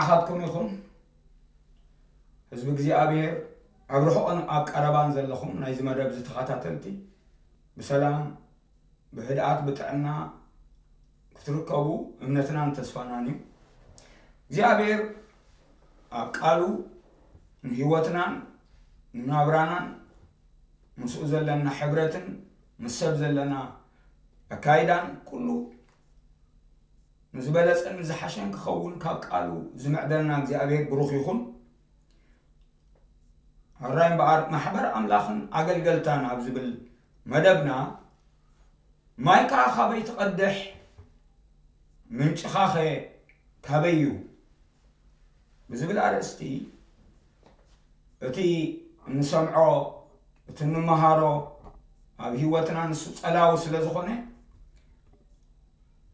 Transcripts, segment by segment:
ናትኩም ይኹን። ህዝቢ እግዚኣብሔር ኣብ ርሑቕን ኣብ ቀረባን ዘለኹም ናይዚ መደብ ዝተኸታተልቲ ብሰላም ብህድኣት ብጥዕና ክትርከቡ እምነትናን ተስፋናን እዩ። እግዚኣብሔር ኣብ ቃሉ ንህይወትናን ንናብራናን ምስኡ ዘለና ሕብረትን ምስ ሰብ ዘለና ኣካይዳን ኩሉ ንዝበለጸን ንዝሓሸን ክኸውን ካብ ቃሉ ዝምዕደና እግዚኣብሔር ብሩኽ ይኹን። ሕራይ እምበኣር ማሕበር ኣምላኽን ኣገልገልታን ኣብ ዝብል መደብና ማይ ከኣ ካበይ ትቐድሕ? ምንጭኻኸ ካበይ እዩ? ብዝብል ኣርእስቲ እቲ እንሰምዖ እቲ እንመሃሮ ኣብ ህይወትና ንሱ ጸላዊ ስለ ዝኾነ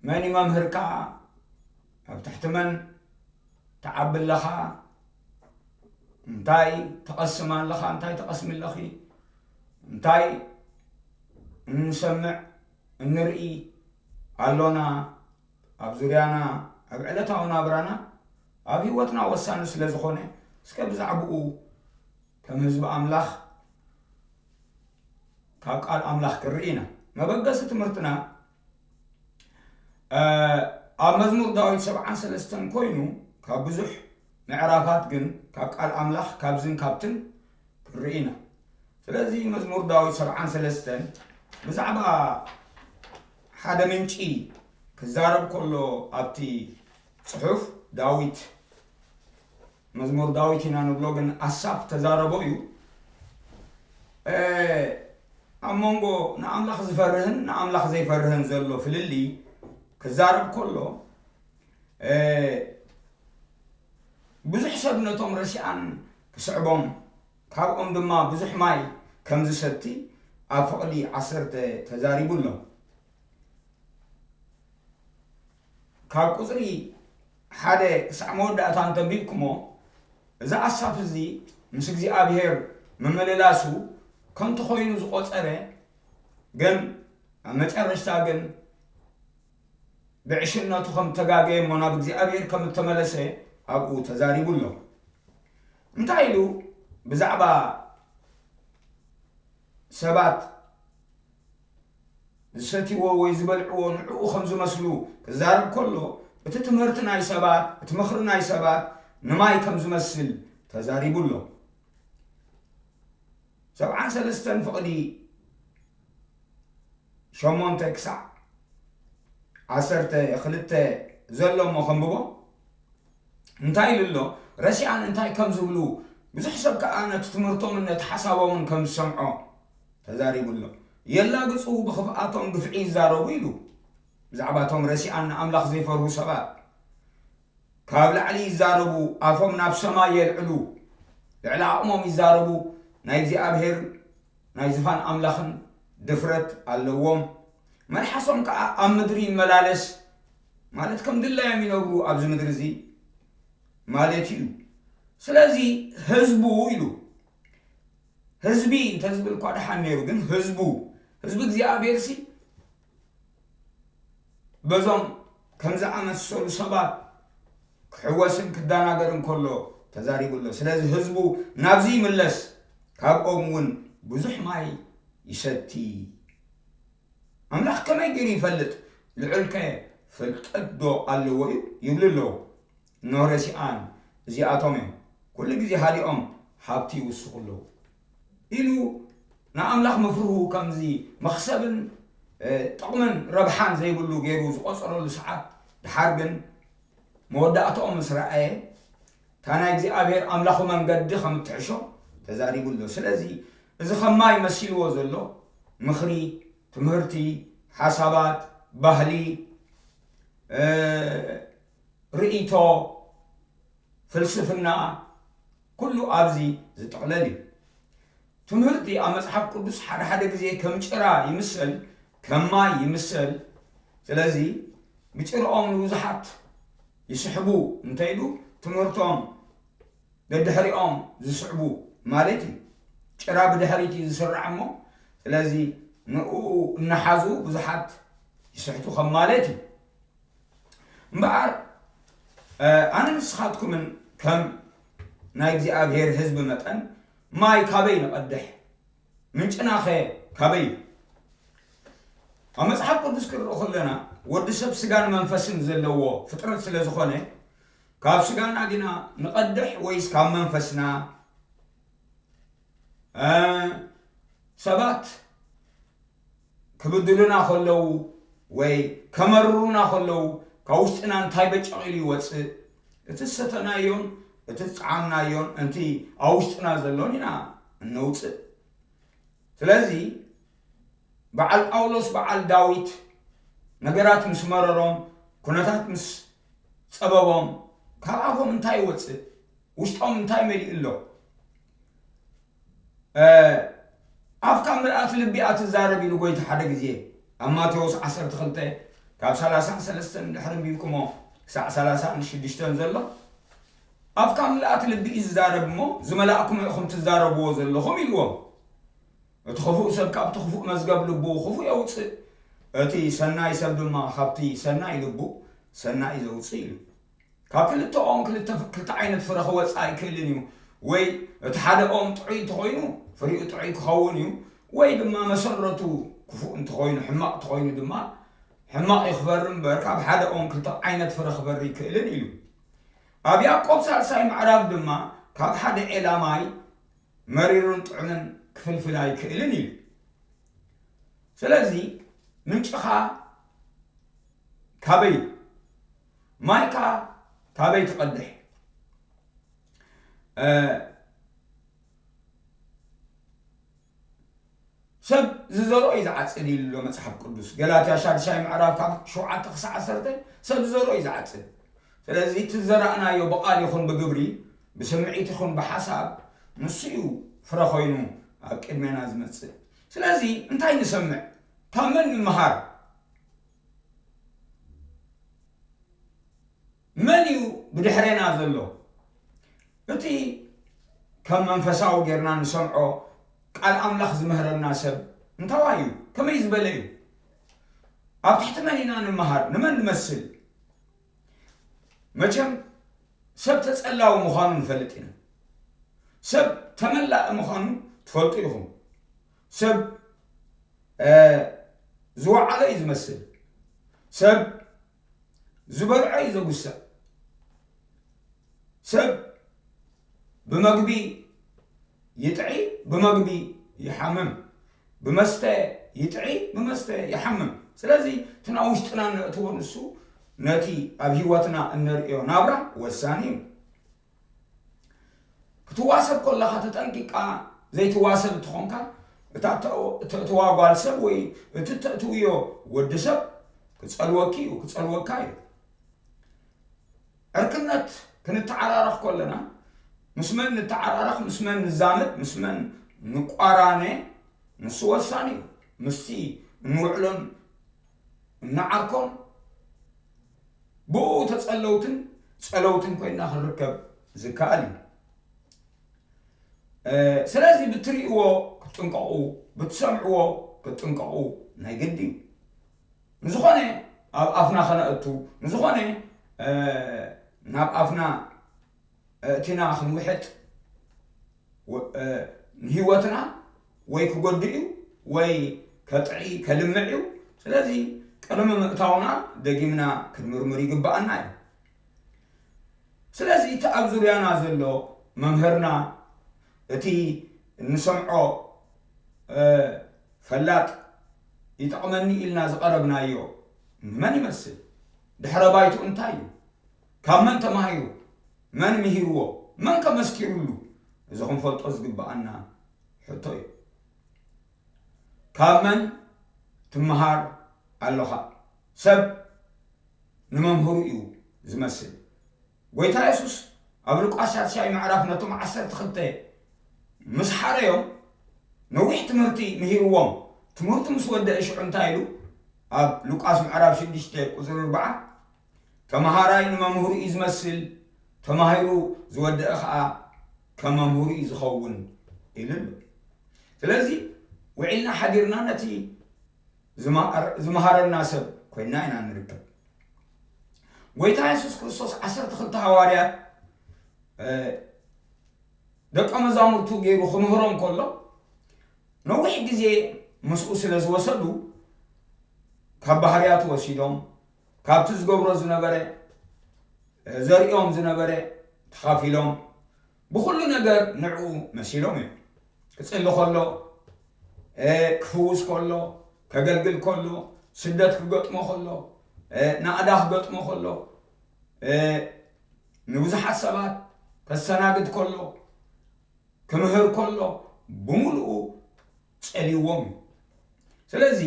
መን እዩ መምህርካ? ኣብ ትሕቲ መን ትዓቢ ኣለኻ? እንታይ ትቐስም ኣለኻ? እንታይ ትቐስሚ ኣለኺ? እንታይ እንሰምዕ እንርኢ ኣሎና? ኣብ ዙርያና ኣብ ዕለታዊ ናብራና ኣብ ህይወትና ወሳኒ ስለ ዝኾነ እስከ ብዛዕባኡ ከም ህዝቢ ኣምላኽ ካብ ቃል ኣምላኽ ክንርኢ ኢና። መበገሲ ትምህርትና ኣብ መዝሙር ዳዊት ሰብዓን ሰለስተን ኮይኑ ካብ ብዙሕ ምዕራፋት ግን ካብ ቃል ኣምላኽ ካብዝን ካብትን ክንርኢ ኢና። ስለዚ መዝሙር ዳዊት ሰብዓን ሰለስተን ብዛዕባ ሓደ ምንጪ ክዛረብ ከሎ ኣብቲ ጽሑፍ ዳዊት መዝሙር ዳዊት ኢና ንብሎ ግን ኣሳፍ ተዛረቦ እዩ። ኣብ መንጎ ንኣምላኽ ዝፈርህን ንኣምላኽ ዘይፈርህን ዘሎ ፍልልይ ክዛረብ ከሎ ብዙሕ ሰብ ነቶም ረሲኣን ክስዕቦም ካብኦም ድማ ብዙሕ ማይ ከም ዝሰቲ ኣብ ፍቕዲ ዓሰርተ ተዛሪቡ ኣሎ። ካብ ቁፅሪ ሓደ ክሳዕ መወዳእታ እንተንቢብኩሞ እዚ ኣሳፍ እዚ ምስ እግዚኣብሔር ምምልላሱ ከንቱ ኮይኑ ዝቆፀረ ግን ኣብ መጨረሽታ ግን ብዕሽነቱ ከም ተጋገየ እሞ ናብ እግዚኣብሔር ከም እተመለሰ ኣብኡ ተዛሪቡ ኣሎ። እንታይ ኢሉ ብዛዕባ ሰባት ዝሰትይዎ ወይ ዝበልዕዎ ንዕኡ ከም ዝመስሉ ክዛረብ ከሎ እቲ ትምህርቲ ናይ ሰባት እቲ ምኽሪ ናይ ሰባት ንማይ ከም ዝመስል ተዛሪቡ ኣሎ። ሰብዓን ሰለስተን ፍቕዲ ሸሞንተ ክሳዕ ዓሰርተ ክልተ ዘሎ እሞ ከንብቦ እንታይ ኢሉ ኣሎ? ረሲኣን እንታይ ከም ዝብሉ ብዙሕ ሰብ ከኣ ነቲ ትምህርቶምን ነቲ ሓሳቦምን ከም ዝሰምዖ ተዛሪቡ ኣሎ። የላግጹ ብኽፍኣቶም ግፍዒ ይዛረቡ ኢሉ። ብዛዕባቶም ረሲኣን ንኣምላኽ ዘይፈርሁ ሰባት ካብ ላዕሊ ይዛረቡ፣ ኣፎም ናብ ሰማይ የልዕሉ፣ ልዕሊ ዓቕሞም ይዛረቡ፣ ናይ እግዚኣብሔር ናይ ዝፋን ኣምላኽን ድፍረት ኣለዎም። መልሓሶም ከዓ ኣብ ምድሪ ይመላለስ ማለት ከም ድላዮም ይነብሩ ኣብዚ ምድሪ እዚ ማለት እዩ። ስለዚ ህዝቡ ኢሉ ህዝቢ እንተዝብል እኳ ደሓን ነይሩ ግን ህዝቡ ህዝቢ እግዚኣብሔር ሲ በዞም ከም ዝኣመሰሉ ሰባት ክሕወስን ክደናገርን ከሎ ተዛሪቡ ኣሎ። ስለዚ ህዝቡ ናብዚ ይምለስ፣ ካብኦም እውን ብዙሕ ማይ ይሰቲ። ኣምላኽ ከመይ ገይሩ ይፈልጥ? ልዑልከ ፍልጠት ዶ ኣለዎ እዩ? ይብሉ ኣለዉ። እነሆ ረሲኣን እዚኣቶም እዮም። ኩሉ ግዜ ሃዲኦም ሃብቲ ይውስኹ ኣለዉ ኢሉ ንኣምላኽ ምፍርሁ ከምዚ መኽሰብን ጥቕምን ረብሓን ዘይብሉ ገይሩ ዝቖጸረሉ ሰዓት ድሓር ግን መወዳእታኦም ምስ ረኣየ እታ ናይ እግዚኣብሔር ኣምላኹ መንገዲ ከም እትሕሾ ተዛሪቡ ኣሎ። ስለዚ እዚ ከማይ መሲልዎ ዘሎ ምኽሪ፣ ትምህርቲ፣ ሓሳባት፣ ባህሊ፣ ርእይቶ፣ ፍልስፍና ኩሉ ኣብዚ ዝጥቕለል እዩ። ትምህርቲ ኣብ መጽሓፍ ቅዱስ ሓደ ሓደ ግዜ ከም ጭራ ይምሰል፣ ከም ማይ ይምሰል። ስለዚ ብጭርኦም ንብዙሓት ይስሕቡ እንተኢሉ ትምህርቶም ደድሕሪኦም ዝስዕቡ ማለት እዩ። ጭራ ብድሕሪት እዩ ዝስራዕ እሞ ስለዚ ንኡ እናሓዙ ብዙሓት ይስሕቱ ከም ማለት እዩ። እምበኣር ኣነ ንስኻትኩምን ከም ናይ እግዚኣብሔር ህዝቢ መጠን ማይ ካበይ ንቐድሕ? ምንጭናኸ ካበይ እዩ? ኣብ መጽሓፍ ቅዱስ ክንርኢ ከለና ወዲ ሰብ ስጋን መንፈስን ዘለዎ ፍጥረት ስለ ዝኾነ ካብ ስጋና ዲና ንቐድሕ ወይስ ካብ መንፈስና? ሰባት ክብድሉና ከለዉ ወይ ከመርሩና ከለዉ ካብ ውሽጥና እንታይ በጨቕ ኢሉ ይወፅእ? እቲ ዝሰተናዮን እቲ ዝፀዓምናዮን እቲ ኣብ ውሽጥና ዘሎን ኢና እነውፅእ። ስለዚ በዓል ጳውሎስ በዓል ዳዊት ነገራት ምስ መረሮም ኩነታት ምስ ፀበቦም ካብ ኣፎም እንታይ ይወፅእ? ውሽጦም እንታይ መሊኡ ኣሎ? ኣፍካ ምልኣት ልቢ እያ ትዛረብ ኢሉ ጎይታ ሓደ ግዜ ኣብ ማቴዎስ ዓሰርተ ክልተ ካብ ሰላሳ ሰለስተ ድሕሪ ኣንቢብኩሞ ክሳዕ ሰላሳ ሽዱሽተ ዘሎ ኣፍካ ምልኣት ልቢ እዩ ዝዛረብ እሞ ዝመላእኩም ኢኹም ትዛረብዎ ዘለኹም ኢልዎም። እቲ ክፉእ ሰብ ካብቲ ክፉእ መዝገብ ልቡ ክፉእ የውፅእ፣ እቲ ሰናይ ሰብ ድማ ካብቲ ሰናይ ልቡ ሰናይ ዘውፅእ ኢሉ። ካብ ክልተ ኦም ክልተ ዓይነት ፍረ ክወፅእ ኣይክእልን እዩ። ወይ እቲ ሓደ ኦም ጥዑይ እንተኾይኑ ፍሪኡ ጥዑይ ክኸውን እዩ፣ ወይ ድማ መሰረቱ ክፉእ እንተኾይኑ ሕማቕ እንተኾይኑ ድማ ሕማቕ እዩ ክፈሪ እምበር ካብ ሓደ ኦም ክልተ ዓይነት ፍረ ክፈሪ ኣይክእልን ኢሉ። ኣብ ያዕቆብ ሳልሳይ ምዕራፍ ድማ ካብ ሓደ ዔላ ማይ መሪርን ጥዑምን ክፍልፍል ኣይክእልን ኢሉ። ስለዚ ምንጭኻ ካበይ? ማይካ ካበይ ትቐድሕ? ሰብ ዝዘርኦ እዩ ዝዓፅድ ኢሉ ኣሎ መፅሓፍ ቅዱስ። ገላትያ ሻድሻይ ምዕራፍ ካብ ሸውዓተ ክሳዕ ዓሰርተ ሰብ ዝዘርኦ እዩ ዝዓፅድ። ስለዚ እቲ ዝዘራእናዮ ብቓል ይኹን ብግብሪ ብስምዒት ይኹን ብሓሳብ ንሱ እዩ ፍረ ኮይኑ ኣብ ቅድሜና ዝመፅእ። ስለዚ እንታይ ንሰምዕ? ካብ መን ንምሃር? መን እዩ ብድሕሬና ዘሎ? እቲ ከም መንፈሳዊ ጌርና ንሰምዖ ቃል ኣምላኽ ዝምህረና ሰብ እንታዋይ እዩ? ከመይ ዝበለ እዩ? ኣብ ትሕቲ መን ኢና ንምሃር? ንመን ንመስል? መቸም ሰብ ተጸላዊ ምዃኑ ንፈልጥ ኢና። ሰብ ተመላእ ምዃኑ ትፈልጡ ኢኹም። ሰብ ዝወዓለ እዩ ዝመስል። ሰብ ዝበልዖ እዩ ዘጉስዕ። ሰብ ብመግቢ ይጥዒ፣ ብመግቢ ይሓምም፣ ብመስተ ይጥዒ፣ ብመስተ ይሓምም። ስለዚ እቲ ናብ ውሽጥና እነእትዎ ንሱ ነቲ ኣብ ህይወትና እነርእዮ ናብራ ወሳኒ እዩ። ክትዋሰብ ከለኻ ተጠንቂቃ ዘይትዋሰብ እንተኾንካ እታ ተእትዋ ጓል ሰብ ወይ እቲ ተእትውዮ ወዲ ሰብ ክጸልወኪ እዩ፣ ክጸልወካ እዩ። ዕርክነት ክንተዓራረኽ ከለና ምስ መን ንተዓራረኽ፣ ምስ መን ንዛመድ፣ ምስ መን ንቋራነ ንሱ ወሳኒ እዩ። ምስቲ እንውዕሎን እንዓርኮን ብኡ ተጸለውትን ጸለውትን ኮይና ክንርከብ ዝከኣል እዩ። ስለዚ ብትርእይዎ ክትጥንቀቑ፣ ብትሰምዕዎ ክትጥንቀቑ ናይ ግዲ እዩ። ንዝኾነ ኣብ ኣፍና ከነእቱ፣ ንዝኾነ ናብ ኣፍና እቲና ክንውሕጥ ንህይወትና ወይ ክጎድእ እዩ ወይ ከጥዒ ከልምዕ እዩ። ስለዚ ቅድሚ ምእታውና ደጊምና ክንምርምር ይግብኣና እዩ። ስለዚ እቲ ኣብ ዙርያና ዘሎ መምህርና፣ እቲ እንሰምዖ ፈላጥ ይጠቕመኒ ኢልና ዝቐረብናዮ ንመን ይመስል? ድሕረ ባይትኡ እንታይ እዩ? ካብ መን ተማሂሩ? መን ምሂርዎ? መን ከ መስኪሩሉ? እዚ ክንፈልጦ ዝግብኣና ሕቶ እዩ። ካብ መን ትመሃር ኣለኻ? ሰብ ንመምህሩ እዩ ዝመስል። ጎይታ የሱስ ኣብ ሉቃስ ሻድሻይ ምዕራፍ ነቶም ዓሰርተ ክልተ ምስ ሓረዮም ነዊሕ ትምህርቲ ምሂርዎም። ትምህርቱ ምስ ወደአ ሽዑ እንታይ ኢሉ? ኣብ ሉቃስ ምዕራፍ ሽዱሽተ ቁፅሪ ኣርብዓ ተመሃራይ ንመምህሩ እዩ ዝመስል፣ ተማሂሩ ዝወደአ ኸዓ ከም መምህሩ እዩ ዝኸውን ኢሉ ኣሎ። ስለዚ ውዒልና ሓዲርና ነቲ ዝመሃረና ሰብ ኮይንና ኢና ንርከብ። ጎይታ የሱስ ክርስቶስ ዓሰርተ ክልተ ሃዋርያት ደቀ መዛሙርቱ ገይሩ ክምህሮም ከሎ፣ ነዊሕ ግዜ ምስኡ ስለ ዝወሰዱ፣ ካብ ባህርያቱ ወሲዶም፣ ካብቲ ዝገብሮ ዝነበረ፣ ዘርእዮም ዝነበረ ተኻፊሎም፣ ብኹሉ ነገር ንዕኡ መሲሎም እዮም። ክጽሊ ከሎ፣ ክፍውስ ከሎ፣ ከገልግል ከሎ፣ ስደት ክገጥሞ ከሎ፣ ናእዳ ክገጥሞ ከሎ፣ ንብዙሓት ሰባት ከስተናግድ ከሎ፣ ክምህር ከሎ፣ ብምሉኡ ጸልይዎም እዩ። ስለዚ፣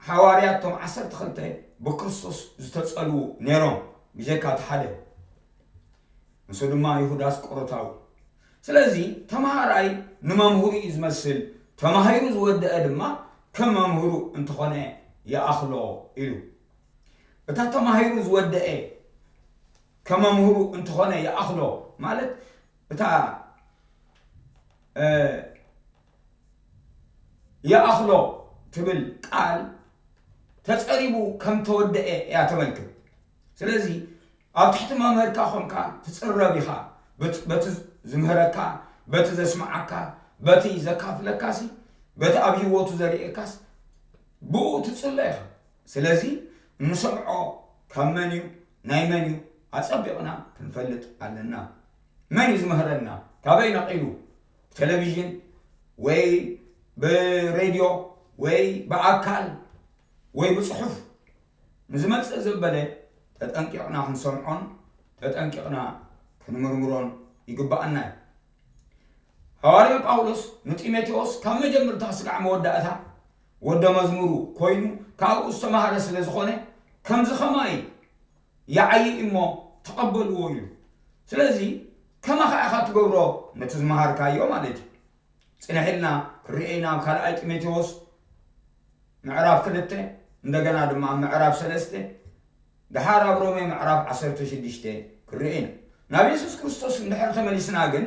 ሃዋርያት እቶም ዓሰርተ ክልተ ብክርስቶስ ዝተጸልዉ ነይሮም፣ ብጀካ እቲ ሓደ፣ ንሱ ድማ ይሁዳ ኣስቆሮታዊ። ስለዚ፣ ተማሃራይ ንመምህሩ እዩ ዝመስል፣ ተማሂሩ ዝወደአ ድማ ከም መምህሩ እንተኾነ ይኣኽሎ ኢሉ። እታ ተማሂሩ ዝወደአ ከም መምህሩ እንተኾነ ይኣኽሎ ማለት፣ እታ ይኣኽሎ ትብል ቃል ተጸሪቡ ከም ተወደአ እያ ተመልክት። ስለዚ ኣብ ትሕቲ መምህርካ ኮንካ ትጽረብ ኢኻ። በቲ ዝምህረካ፣ በቲ ዘስምዓካ፣ በቲ ዘካፍለካሲ፣ በቲ ኣብ ህይወቱ ዘርእየካስ ብኡ ትጽሎ ኢኻ። ስለዚ እንሰምዖ ካብ መን እዩ፣ ናይ መን እዩ ኣጸቢቕና ክንፈልጥ ኣለና። መን እዩ ዝምህረና? ካበይ ነቒሉ? ብቴሌቪዥን ወይ ብሬድዮ ወይ ብኣካል ወይ ብጽሑፍ ንዝመጽእ ዘበለ ተጠንቂቕና ክንሰምዖን ተጠንቂቕና ክንምርምሮን ይግብኣና እዩ። ሃዋርያ ጳውሎስ ንጢሞቴዎስ ካብ መጀመርታ ስጋዕ መወዳእታ ወደ መዝሙሩ ኮይኑ ካብኡ ዝተማሃረ ስለ ዝኾነ፣ ከምዚ ኸማይ ይዓዪ እሞ ተቐበልዎ ኢሉ። ስለዚ ከማኻ ኢኻ ትገብሮ ነቲ ዝመሃርካዮ ማለት እዩ። ጽንሕ ኢልና ክንርእዮ ኢና ኣብ ካልኣይ ጢሞቴዎስ ምዕራፍ ክልተ፣ እንደገና ድማ ኣብ ምዕራፍ ሰለስተ፣ ደሓር ኣብ ሮሜ ምዕራፍ ዓሰርተ ሽዱሽተ ክንርኢ ኢና። ናብ የሱስ ክርስቶስ እንድሕር ተመሊስና ግን፣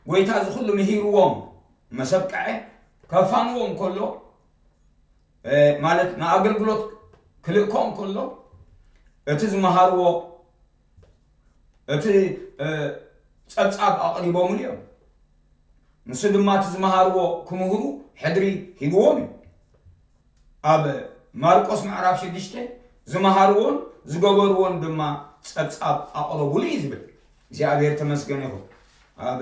ጎይታ እዚ ኩሉ ምሂርዎም መሰብቅዐ ከፋንዎም ከሎ፣ ማለት ንኣገልግሎት ክልእኮም ከሎ፣ እቲ ዝመሃርዎ እቲ ጸብጻብ ኣቕሪቦምሉ እዮም። ንሱ ድማ እቲ ዝመሃርዎ ክምህሩ ሕድሪ ሂብዎም እዩ። ኣብ ማርቆስ ምዕራፍ ሽዱሽተ ዝመሃርዎን ዝገበርዎን ድማ ጸብጻብ ኣቕረቡሉ እዩ ዝብል። እግዚኣብሔር ተመስገን ይኹን። ኣብ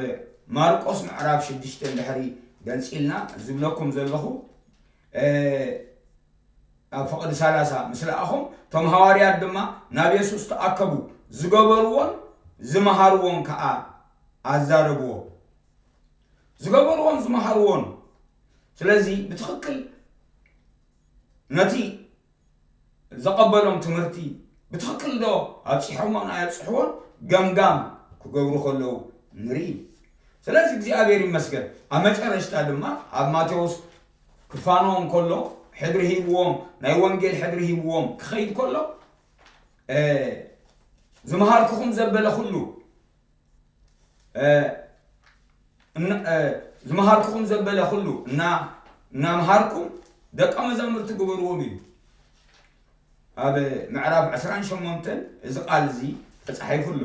ማርቆስ ምዕራፍ ሽዱሽተ እንድሕሪ ገንጺልና ዝብለኩም ዘለኹ፣ ኣብ ፍቕዲ ሰላሳ ምስ ለኣኹም፣ እቶም ሃዋርያት ድማ ናብ የሱስ ተኣከቡ፣ ዝገበርዎን ዝመሃርዎን ከኣ ኣዛረብዎ። ዝገበርዎን ዝመሃርዎን። ስለዚ ብትኽክል ነቲ ዘቐበሎም ትምህርቲ ብትኽክል ዶ ኣብጺሖሞን ኣየብጽሕዎን ገምጋም ክገብሩ ከለዉ ንርኢ። ስለዚ እግዚኣብሔር ይመስገን። ኣብ መጨረሽታ ድማ ኣብ ማቴዎስ ክፋኖም ከሎ ሕድሪ ሂብዎም፣ ናይ ወንጌል ሕድሪ ሂብዎም ክኸይድ ከሎ፣ ዝመሃርኩኹም ዘበለ ኩሉ፣ ዝመሃርኩኹም ዘበለ ኩሉ እና እናምሃርኩም ደቀ መዛሙርቲ ግበርዎም ኢሉ። ኣብ ምዕራፍ ዕስራን ሸሞንተን እዚ ቃል እዚ ተጻሒፉ ኣሎ።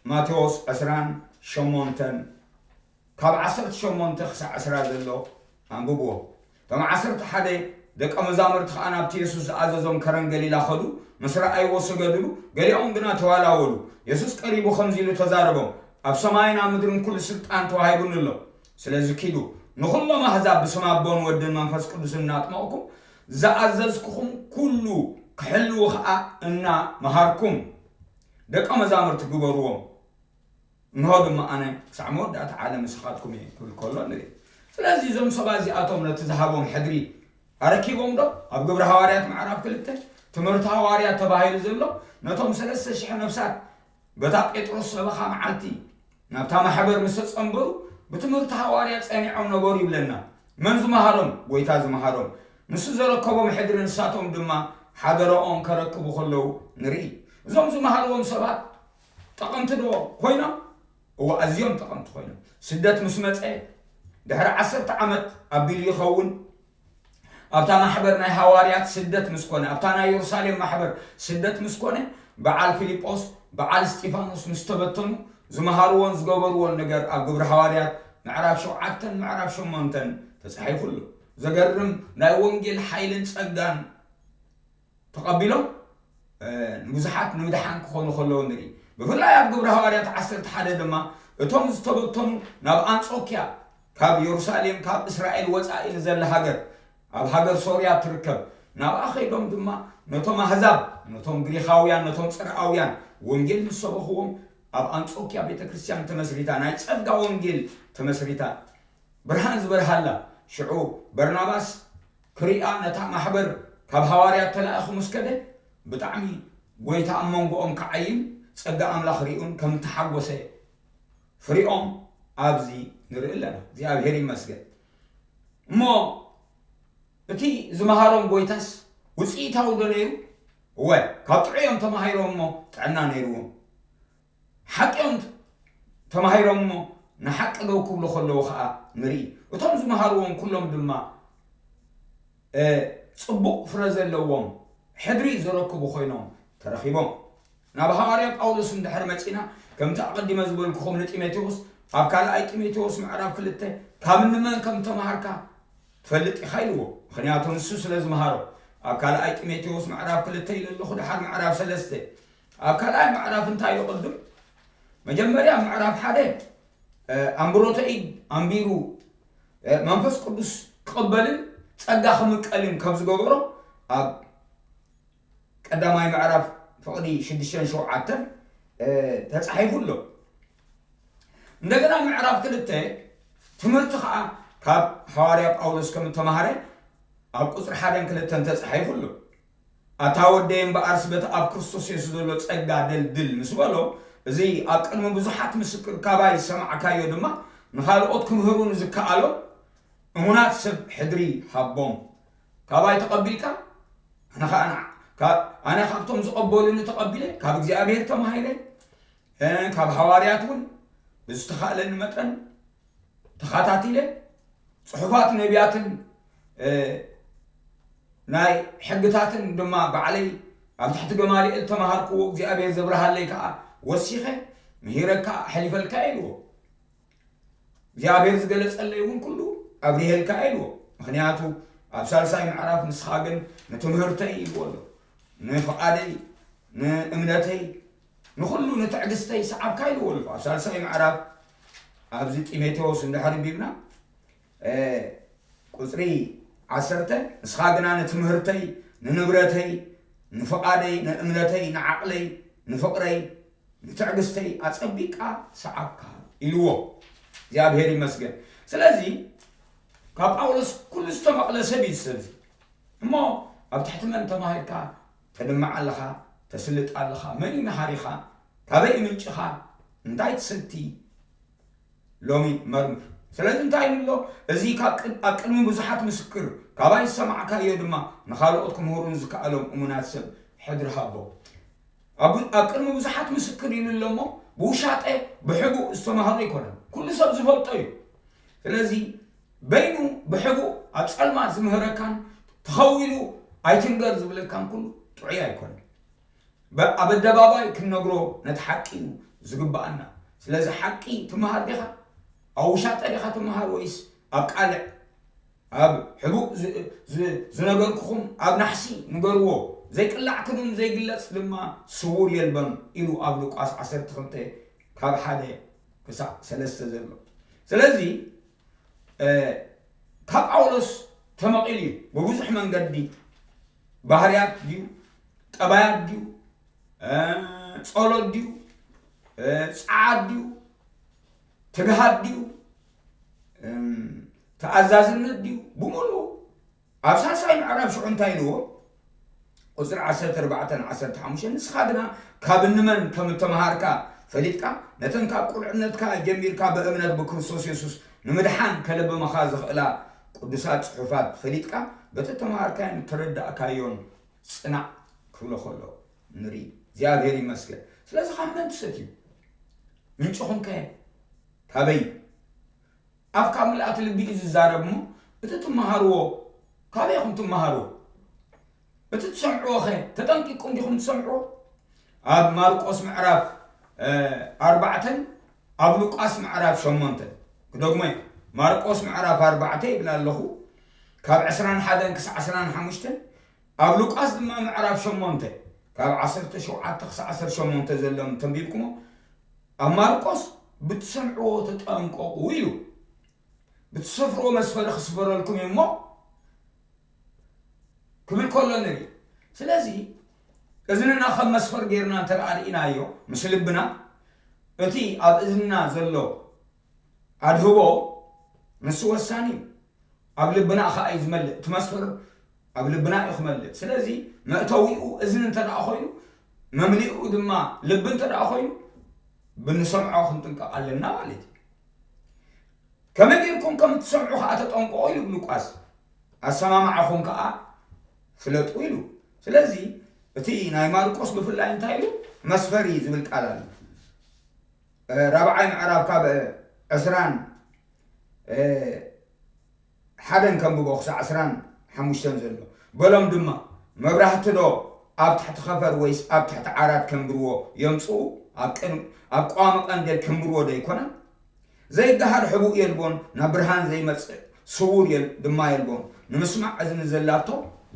ማቴዎስ ዕስራን ሸሞንተን ካብ ዓሰርተ ሸሞንተ ክሳዕ ዕስራ ዘሎ ኣንብብዎ። እቶም ዓሰርተ ሓደ ደቀ መዛሙርቲ ኸኣ ናብቲ የሱስ ዝኣዘዞም ከረን ገሊላ ኸዱ። ምስ ረኣይዎ ሰገድሉ፣ ገሊኦም ግና ተዋላወሉ። የሱስ ቀሪቡ ኸምዚ ኢሉ ተዛረቦም፣ ኣብ ሰማይን ኣብ ምድርን ኩሉ ስልጣን ተዋሂቡኒ ኣሎ። ስለዚ ኪዱ፣ ንኹሎም ኣህዛብ ብስም ኣቦን ወድን መንፈስ ቅዱስን እናጥመቕኩም፣ ዝኣዘዝኩኹም ኩሉ ክሕልዉ ኸኣ እናመሃርኩም ደቀ መዛሙርቲ ግበርዎም። እንሆ ድማ ኣነ ክሳዕ መወዳእታ ዓለም ምሳኻትኩም እየ ክብል ከሎ ንርኢ። ስለዚ እዞም ሰባት እዚኣቶም ነቲ ዝሃቦም ሕድሪ ኣረኪቦም ዶ? ኣብ ግብሪ ሃዋርያት ምዕራፍ ክልተ ትምህርቲ ሃዋርያት ተባሂሉ ዘሎ ነቶም ሰለስተ ሽሕ ነፍሳት በታ ጴጥሮስ ሰበኻ መዓልቲ ናብታ ማሕበር ምስ ተጸንበሩ ብትምህርቲ ሃዋርያ ጸኒዖም ነበሩ ይብለና። መን ዝመሃሮም? ጎይታ ዝመሃሮም። ንሱ ዘረከቦም ሕድሪ ንሳቶም ድማ ሓደረኦም ከረክቡ ከለዉ ንርኢ። እዞም ዝመሃርዎም ሰባት ጠቐምቲ ዶ ኮይኖም? እወ፣ ኣዝዮም ጠቐምቲ ኮይኖም። ስደት ምስ መጸ፣ ድሕሪ ዓሰርተ ዓመት ኣቢሉ ይኸውን፣ ኣብታ ማሕበር ናይ ሃዋርያት ስደት ምስ ኮነ፣ ኣብታ ናይ የሩሳሌም ማሕበር ስደት ምስ ኮነ፣ በዓል ፊልጶስ፣ በዓል እስጢፋኖስ ምስ ተበተኑ፣ ዝመሃርዎን ዝገበርዎን ነገር ኣብ ግብሪ ሃዋርያት ምዕራፍ ሸውዓተን ምዕራፍ ሸሞንተን ተጻሒፉ ኣሎ። ዘገርም ናይ ወንጌል ሓይልን ጸጋን ተቐቢሎም፣ እ፣ ንብዙሓት ንምድሓን ክኾኑ ከለዉ ንርኢ። ብፍላይ ኣብ ግብሪ ሃዋርያት ዓሰርተ ሓደ ድማ፣ እቶም ዝተበተኑ ናብ ኣንጾክያ፣ ካብ የሩሳሌም፣ ካብ እስራኤል ወጻኢ ንዘላ ሃገር፣ ኣብ ሃገር ሶርያ ትርከብ፣ ናብኣ ኸይዶም ድማ ነቶም ኣህዛብ፣ ነቶም ግሪኻውያን፣ ነቶም ጽርኣውያን ወንጌል ምስ ሰበኽዎም፣ ኣብ ኣንጾክያ ቤተ ክርስቲያን ተመስሪታ፣ ናይ ጸጋ ወንጌል ተመስሪታ፣ ብርሃን ዝበርሃላ። ሽዑ በርናባስ ክሪኣ ነታ ማሕበር ካብ ሃዋርያት ተላኢኹ ምስ ከደ፣ ብጣዕሚ ጎይታ ኣብ መንጎኦም ክዓይን ጸጋ ኣምላኽ ሪኡን ከም እተሓጎሰ ፍሪኦም ኣብዚ ንርኢ ኣለና። እግዚኣብሔር ይመስገን። እሞ እቲ ዝመሃሮም ጎይታስ ውጽኢታዊ ዶ ነይሩ? እወ፣ ካብ ጥዑይ እዮም ተማሂሮም እሞ ጥዕና ነይርዎም። ሓቂ እዮም ተማሂሮም እሞ ንሓቂ ደው ክብሉ ከለዉ ኸኣ ንርኢ። እቶም ዝመሃርዎም ኩሎም ድማ፣ እ፣ ጽቡቕ ፍረ ዘለዎም ሕድሪ ዝረክቡ ኮይኖም ተረኺቦም። ናብ ሃዋርያ ጳውሎስ እንድሕር መጺና፣ ከምቲ ኣቐዲመ ዝበልኩኹም ንጢሞቴዎስ፣ ኣብ ካልኣይ ጢሞቴዎስ ምዕራፍ ክልተ ካብ ንመን ከም ተማሃርካ ትፈልጥ ኢኻ ኢልዎ። ምኽንያቱ ንሱ ስለ ዝመሃሮ። ኣብ ካልኣይ ጢሞቴዎስ ምዕራፍ ክልተ ኢለ ኣለኹ፣ ደሓር ምዕራፍ ሰለስተ። ኣብ ካልኣይ ምዕራፍ እንታይ ኢሉ ቅድም? መጀመርያ ምዕራፍ ሓደ፣ እ፣ ኣንብሮተ ኢድ ኣንቢሩ፣ እ፣ መንፈስ ቅዱስ ክቕበልን ጸጋ ክምቀልን ከም ዝገበሮ ኣብ ቀዳማይ ምዕራፍ ፍቕዲ ሽዱሽተን ሸውዓተን፣ እ፣ ተጻሒፉ ኣሎ። እንደገና ምዕራፍ ክልተ ትምህርቲ ኸኣ ካብ ሃዋርያ ጳውሎስ ከም እተማሃረ ኣብ ቁጽሪ ሓደን ክልተን ተጻሒፉ ኣሎ። ኣታ ወደይ እምበኣርስ በቲ ኣብ ክርስቶስ የሱስ ዘሎ ጸጋ ደልድል ምስ በሎ፣ እዚ ኣብ ቅድሚ ብዙሓት ምስክር ካባይ ዝሰማዕካዮ ድማ ንኻልኦት ክምህሩ ንዝከኣሎም እሙናት ሰብ ሕድሪ ሃቦም። ካባይ ተቐቢልካ? ኣነ ኸኣ ንዓ-፣ ካብ-፣ ኣነ ካብቶም ዝቐበሉኒ ተቐቢለ፣ ካብ እግዚኣብሔር ተማሂረ፣ እ፣ ካብ ሃዋርያት እውን ብዝተኻእለኒ መጠን ተኻታቲለ፣ ጽሑፋት ነቢያትን፣ እ፣ ናይ ሕግታትን ድማ ባዕለይ ኣብ ትሕቲ ገማልኤል ተማሃርክዎ፣ እግዚኣብሔር ዘብርሃለይ ከኣ ወሲኸ ምሂረካ ኣሕሊፈልካ ኢልዎ። እግዚኣብሔር ዝገለጸለይ እውን ኩሉ ኣብሪሄልካ ኢልዎ። ምኽንያቱ ኣብ ሳልሳይ ምዕራፍ ንስኻ ግን ንትምህርተይ ኢልዎ ኣሎ። ንፍቓደይ፣ ንእምነተይ፣ ንኹሉ ንትዕግስተይ ሰዓብካ ኢልዎ ኣሎ። ኣብ ሳልሳይ ምዕራፍ ኣብዚ ጢሞቴዎስ እንድሕር ኣንቢብና፣ እ፣ ቁጽሪ ዓሰርተ፣ ንስኻ ግና ንትምህርተይ፣ ንንብረተይ፣ ንፍቓደይ፣ ንእምነተይ፣ ንዓቕለይ፣ ንፍቕረይ፣ ንትዕግስተይ ኣጸቢቕካ ሰዓብካ ኢልዎ። እግዚኣብሔር ይመስገን። ስለዚ ካብ ጳውሎስ ኩሉ ዝተመቕለ ሰብ እዩ እዚ ሰብ እዚ። እሞ ኣብ ትሕቲ መን ተማሂርካ ተድምዕ ኣለኻ፣ ተስልጥ ኣለኻ? መን እዩ መሃሪኻ? ካበይ እዩ ምንጭኻ? እንታይ ትሰቲ? ሎሚ መርምር። ስለዚ እንታይ ኢሉ ኣሎ? እዚ ካብ ቅድ-፣ ኣብ ቅድሚ ብዙሓት ምስክር ካባይ ዝሰማዕካዮ ድማ ንኻልኦት ክምህሩ ንዝከኣሎም እሙናት ሰብ ሕድሪ ሃቦ። ኣብ፣ ኣብ ቅድሚ ብዙሓት ምስክር ኢሉ ኣሎ እሞ፣ ብውሻጠ ብሕቡእ ዝተማህሮ ኣይኮነን። ኩሉ ሰብ ዝፈልጦ እዩ። ስለዚ በይኑ ብሕቡእ ኣብ ጸልማት ዝምህረካን ተኸዊሉ ኣይትንገር ዝብለካን ኩሉ ጥዑይ ኣይኮነን። በ-፣ ኣብ ኣደባባይ ክንነግሮ ነቲ ሓቂ እዩ ዝግብኣና። ስለዚ ሓቂ ትመሃር ዲኻ? ኣብ ውሻጠ ዲኻ ትመሃር ወይስ ኣብ ቃልዕ? ኣብ ሕቡእ ዝ-፣ ዝ-፣ ዝነገርኩኹም ኣብ ናሕሲ ንገርዎ፣ ዘይቅላዕ ክድን ዘይግለጽ ድማ ስዉር የልበን ኢሉ ኣብ ሉቃስ ዓሰርተ ክልተ ካብ ሓደ ክሳዕ ሰለስተ ዘሎ። ስለዚ፣ እ፣ ካብ ጳውሎስ ተመቒሉ እዩ ብብዙሕ መንገዲ። ባህርያት ድዩ? ጠባያት ድዩ? እ፣ ጸሎት ድዩ? እ፣ ጸዓት ድዩ? ትግሃት ድዩ? እም፣ ተኣዛዝነት ድዩ? ብምሉኡ ኣብ ሳልሳይ ምዕራፍ ሽዑ እንታይ ኢልዎ? ቁጽሪ ዓሰርተ ኣርባዕተን ዓሰርተ ሓሙሽተን፣ ንስኻ ግና ካብ እንመን ከም እተመሃርካ ፈሊጥካ፣ ነተን ካብ ቁልዕነትካ ጀሚርካ ብእምነት ብክርስቶስ የሱስ ንምድሓን ከለብመኻ ዝኽእላ ቅዱሳት ጽሑፋት ፈሊጥካ፣ በቲ እተመሃርካዮን እተረዳእካዮን ጽናዕ ክብሎ ከሎ ንርኢ። እግዚኣብሔር ይመስገን። ስለዚ ካብ መን ትሰትዩ? ምንጭኹም ከ ካበይ? ኣፍካ ምልኣት ልቢ እዩ ዝዛረብ እሞ፣ እቲ ትመሃርዎ ካበይ ኢኹም ትመሃሩ? እቲ ትሰምዕዎ ኸ ተጠንቂቁም ዲኹም ትሰምዕዎ? ኣብ ማርቆስ ምዕራፍ ኣርባዕተን ኣብ ሉቃስ ምዕራፍ ሸሞንተን ክደግሞ እየ። ማርቆስ ምዕራፍ ኣርባዕተ ይብል ኣለኹ፣ ካብ ዕስራን ሓደን ክሳዕ ዕስራን ሓሙሽተን፣ ኣብ ሉቃስ ድማ ምዕራፍ ሸሞንተ ካብ ዓሰርተ ሸውዓተ ክሳዕ ዓሰርተ ሸሞንተ ዘሎም ተንቢብኩሞ። ኣብ ማርቆስ ብትሰምዕዎ ተጠንቀቑ ኢሉ፣ ብትሰፍርዎ መስፈሪ ክስፈረልኩም እዩ እሞ ክብል ከሎ ንርኢ። ስለዚ እዝንና ከም መስፈር ጌርና እንተ ደኣ ርኢናዮ ምስ ልብና፣ እቲ ኣብ እዝንና ዘሎ ኣድህቦ ንሱ ወሳኒ እዩ። ኣብ ልብና ኸኣ እዩ ዝመልእ። እቲ መስፈር ኣብ ልብና እዩ ክመልእ። ስለዚ መእተዊኡ እዝኒ እንተ ደኣ ኮይኑ፣ መምሊኡ ድማ ልቢ እንተ ደኣ ኮይኑ፣ ብንሰምዖ ክንጥንቀቕ ኣለና ማለት እዩ። ከመይ ጌርኩም ከም እትሰምዑ ኸዓ ተጠንቀቑ ኢሉ ሉቃስ። ኣሰማምዓኹም ከኣ ፍለጡ ኢሉ። ስለዚ እቲ ናይ ማርቆስ ብፍላይ እንታይ ኢሉ? መስፈሪ ዝብል ቃል ኣሎ። እ፣ ራብዓይ ምዕራፍ ካብ፣ እ፣ ዕስራን፣ እ፣ ሓደን ከንብቦ ክሳዕ ዕስራን ሓሙሽተን ዘሎ። በሎም ድማ፣ መብራህቲ ዶ ኣብ ትሕቲ ኸፈር ወይስ ኣብ ትሕቲ ዓራት ከንብርዎ የምጽኡ? ኣብ ቅድም-፣ ኣብ ቀዋሚ ቀንዴል ከንብርዎ ዶ ኣይኮነን? ዘይገሃድ ሕቡእ የልቦን፣ ናብ ብርሃን ዘይመጽእ ስዉር የል-፣ ድማ የልቦን። ንምስማዕ እዝኒ ዘላቶ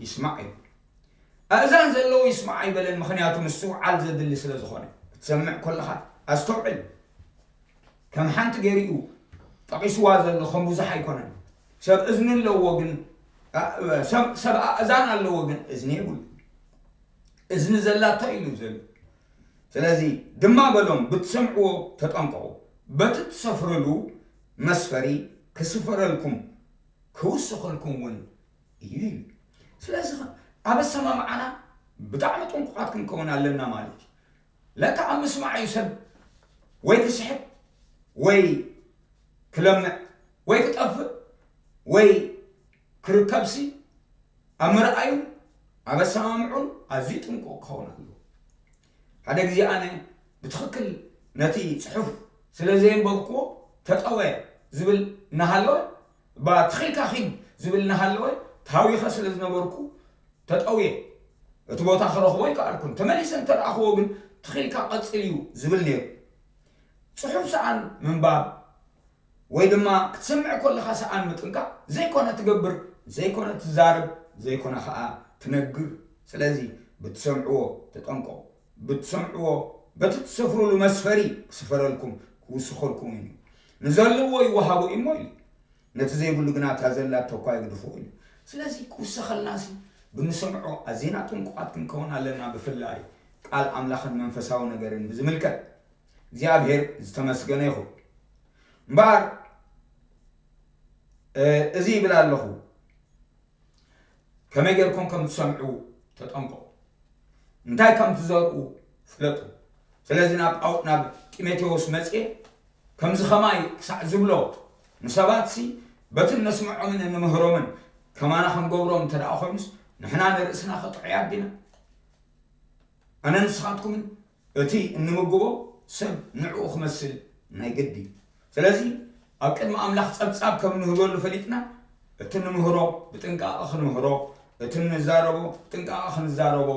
ይስማዕ እዩ። ኣእዛን ዘለዎ ይስማዕ ኣይበለን፣ ምኽንያቱ ምስትውዓል ዘድሊ ስለ ዝኾነ። ክትሰምዕ ከለኻ ኣስተውዕል። ከም ሓንቲ ገይሩ እዩ ጠቒስዋ ዘሎ፣ ከም ብዙሕ ኣይኮነን። ሰብ እዝኒ ኣለዎ ግን፣ ኣ-፣ ሰብ፣ ሰብ ኣእዛን ኣለዎ ግን እዝኒ የብሉ። እዝኒ ዘላቶ ኢሉ ዘሎ። ስለዚ ድማ በሎም፣ ብትሰምዕዎ ተጠንቀቑ። በቲ ትሰፍርሉ መስፈሪ ክስፈረልኩም፣ ክውስኸልኩም እውን እዩ ኢሉ። ስለዚ ኸ ኣብ ኣሰማምዓና ብጣዕሚ ጥንቁቓት ክንከውን ኣለና ማለት እዩ። ለካ ኣብ ምስማዕ እዩ ሰብ ወይ ክስሕት፣ ወይ ክለምዕ፣ ወይ ክጠፍእ፣ ወይ ክርከብሲ፣ ኣብ ምርኣዩን ኣብ ኣሰማምዑን ኣዝዩ ጥንቁቕ ክኸውን ኣለዎ። ሓደ ግዜ ኣነ ብትኽክል ነቲ ጽሑፍ ስለ ዘየንበብክዎ፣ ተጠወየ ዝብል እናሃለወ፣ ባ ትኺልካ ኺድ ዝብል እናሃለወ፣ ተሃዊኸ ስለ ዝነበርኩ፣ ተጠውየ። እቲ ቦታ ክረኽቦ ኣይከኣልኩን። ተመሊሰ እንተ ረኣኽዎ ግን፣ ትኺልካ ቀጽል እዩ ዝብል ነይሩ። ጽሑፍ ሰኣን ምንባብ ወይ ድማ ክትሰምዕ ከለኻ ሰኣን ምጥንቃቕ ዘይኮነ ትገብር፣ ዘይኮነ ትዛረብ፣ ዘይኮነ ኸኣ ትነግር። ስለዚ ብትሰምዕዎ ተጠንቀቑ። ብትሰምዕዎ፣ በቲ ትሰፍርሉ መስፈሪ ክስፈረልኩም፣ ክውስኸልኩም እዩ። ንዘለዎ ይወሃቦ እዩ እሞ ኢሉ። ነቲ ዘይብሉ ግና እታ ዘላቶ እኳ ይግድፎ ኢሉ። ስለዚ ክውሰኸልናሲ ብንሰምዖ ኣዚና ጥንቁቓት ክንከውን ኣለና። ብፍላይ ቃል ኣምላኽን መንፈሳዊ ነገርን ብዝምልከት እግዚኣብሔር ዝተመስገነ ይኹን። እምበኣር፣ እ፣ እዚ ይብል ኣለኹ፣ ከመይ ጌርኩም ከም ትሰምዑ ተጠንቀቑ፣ እንታይ ከም ትዘርኡ ፍለጡ። ስለዚ ናብ ጳው-፣ ናብ ጢሞቴዎስ መጽኤ፣ ከምዚ ኸማይ ክሳዕ ዝብሎ፣ ንሰባትሲ በቲ እነስምዖምን እንምህሮምን ከማና ክንገብሮም እንተ ደኣ ኾይኑስ፣ ንሕና ንርእስና ከጥዑያት ዲና? ኣነ ንስኻትኩምን እቲ እንምግቦ ሰብ ንዕኡ ክመስል ናይ ግዲ እዩ። ስለዚ ኣብ ቅድሚ ኣምላኽ ጸብጻብ ከም ንህበሉ ፈሊጥና፣ እቲ ንምህሮ ብጥንቃቐ ክንምህሮ፣ እቲ ንዛረቦ ብጥንቃቐ ክንዛረቦ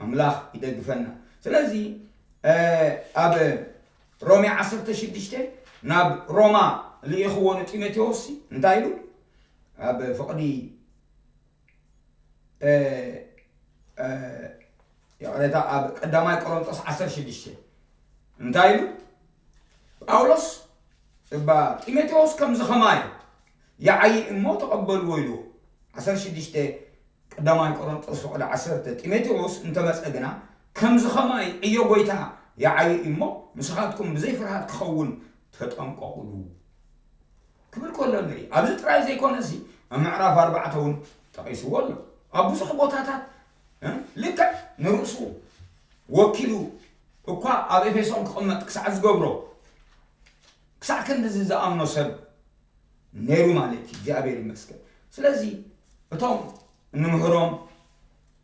ኣምላኽ ይደግፈና። ስለዚ፣ እ፣ ኣብ ሮሜ ዓሰርተ ሽዱሽተ ናብ ሮማ ልኢኽዎ ንጢሞቴዎስ እንታይ ኢሉ? ኣብ ፍቕዲ እ፣ እ፣ ይቕሬታ፣ ኣብ ቀዳማይ ቆሮንጦስ ዓሰርተ ሽዱሽተ እንታይ ኢሉ? ጳውሎስ እባ ጢሞቴዎስ ከምዚ ኸማይ ይዓዪ እሞ ተቐበልዎ ኢልዎ። ዓሰርተ ሽዱሽተ ቀዳማይ ቆሮንጦስ ፍቕዲ ዓሰርተ፣ ጢሞቴዎስ እንተመጸ ግና ከምዚ ኸማይ ዕዮ ጐይታ ይዓዪ እሞ፣ ንስኻትኩም ብዘይ ፍርሃት ክኸውን ተጠንቀቑሉ። ክብል ከሎ ንርኢ። ኣብዚ ጥራይ ዘይኮነሲ፣ ኣብ ምዕራፍ ኣርባዕተ እውን ጠቒስዎ ኣሎ። ኣብ ብዙሕ ቦታታት፣ እ፣ ልክዕ ንርእሱ ወኪሉ እኳ ኣብ ኤፌሶን ክቕመጥ ክሳዕ ዝገብሮ፣ ክሳዕ ክንድዚ ዝኣምኖ ሰብ ነይሩ ማለት እዩ። እግዚኣብሔር ይመስገን። ስለዚ እቶም እንምህሮም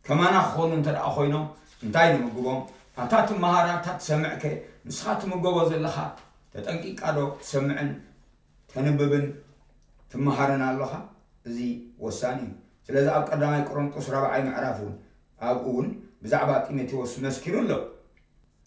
ከማና ክኾኑ እንተ ደኣ ኮይኖም፣ እንታይ ንምግቦም? ኣታ ትመሃራ፣ ኣታ ትሰምዕከ፣ ንስኻ ትምገቦ ዘለኻ ተጠንቂቕካ ዶ ትሰምዕን ተንብብን ትመሃርን ኣለኻ? እዚ ወሳኒ እዩ። ስለዚ ኣብ ቀዳማይ ቆሮንጦስ ራብዓይ ምዕራፍ እውን ኣብኡ እውን ብዛዕባ ጢሞቴዎስ መስኪሩ ኣሎ።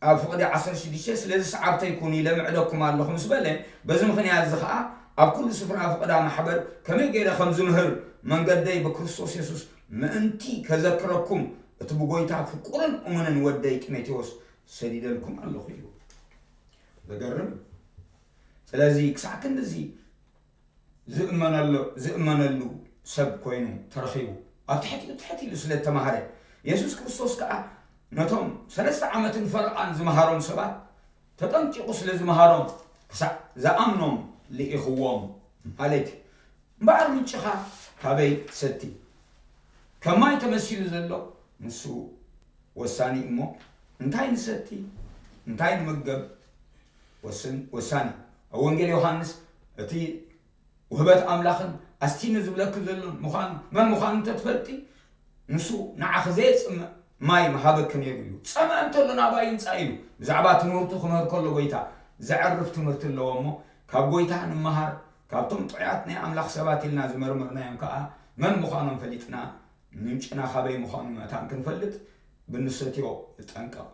ኣብ ፍቕዲ ዓሰርተ ሽዱሽተ ስለዚ ሰዓብተይ ኩኑ ኢለ ምዕደኩም ኣለኹ ምስ በለ፣ በዚ ምኽንያት እዚ ኸዓ ኣብ ኩሉ ስፍራ ፍቕዳ ማሕበር ከመይ ገይረ ከም ዝምህር መንገደይ ብክርስቶስ የሱስ ምእንቲ ከዘክረኩም እቲ ብጎይታ ፍቁርን እሙንን ወደይ ጢሞቴዎስ ሰዲደልኩም ኣለኹ ኢሉ። ዘገርም እዩ። ስለዚ ክሳዕ ክንድዚ ዝእመነሉ ዝእመነሉ ሰብ ኮይኑ ተረኺቡ ኣብ ትሕቲኡ ትሕት ኢሉ ስለ እተማሃረ፣ የሱስ ክርስቶስ ከኣ ነቶም ሰለስተ ዓመትን ፈረቓን ዝመሃሮም ሰባት ተጠንቂቑ ስለ ዝመሃሮም ክሳዕ ዝኣምኖም ልኢኽዎም ማለት እዩ። እምበኣር ምንጭኻ ካበይ ትሰቲ? ከም ማይ ተመሲሉ ዘሎ ንሱ ወሳኒ እሞ እንታይ ንሰቲ እንታይ ንምገብ ወስን ወሳኒ። ኣብ ወንጌል ዮሃንስ እቲ ውህበት ኣምላኽን ኣስቲኑ ዝብለኪ ዘሎን ምዃኑ መን ምዃኑ እንተትፈልጢ ንሱ ንዓኺ ዘየጽምእ ማይ ምሃበኪ ነይሩ እዩ። ጸምአ እንተሎ ናባይ ይምጻእ ኢሉ። ብዛዕባ ትምህርቱ ክምህር ከሎ ጎይታ ዘዕርፍ ትምህርቲ ኣለዎ እሞ ካብ ጎይታ ንምሃር ካብቶም ጥዑያት ናይ ኣምላኽ ሰባት ኢልና ዝመርመርናዮም ከኣ መን ምዃኖም ፈሊጥና ምንጭና ካበይ ምዃኑ መታን ክንፈልጥ ብንሰትዮ ንጠንቀቕ፣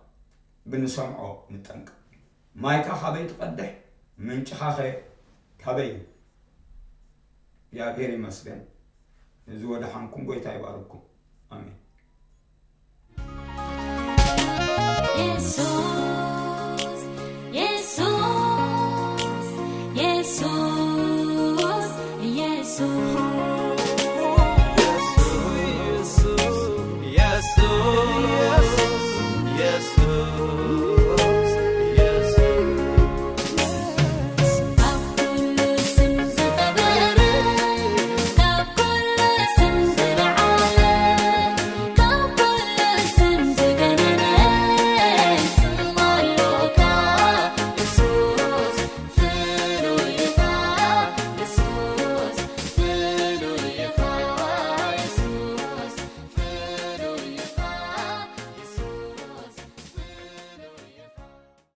ብንሰምዖ ንጠንቀቕ። ማይካ ካበይ ትቐድሕ? ምንጭኻኸ ካበይ እዩ? እግዚኣብሔር ይመስገን። እዚ ወደሓንኩም ጎይታ ይባርኩም። ኣሜን።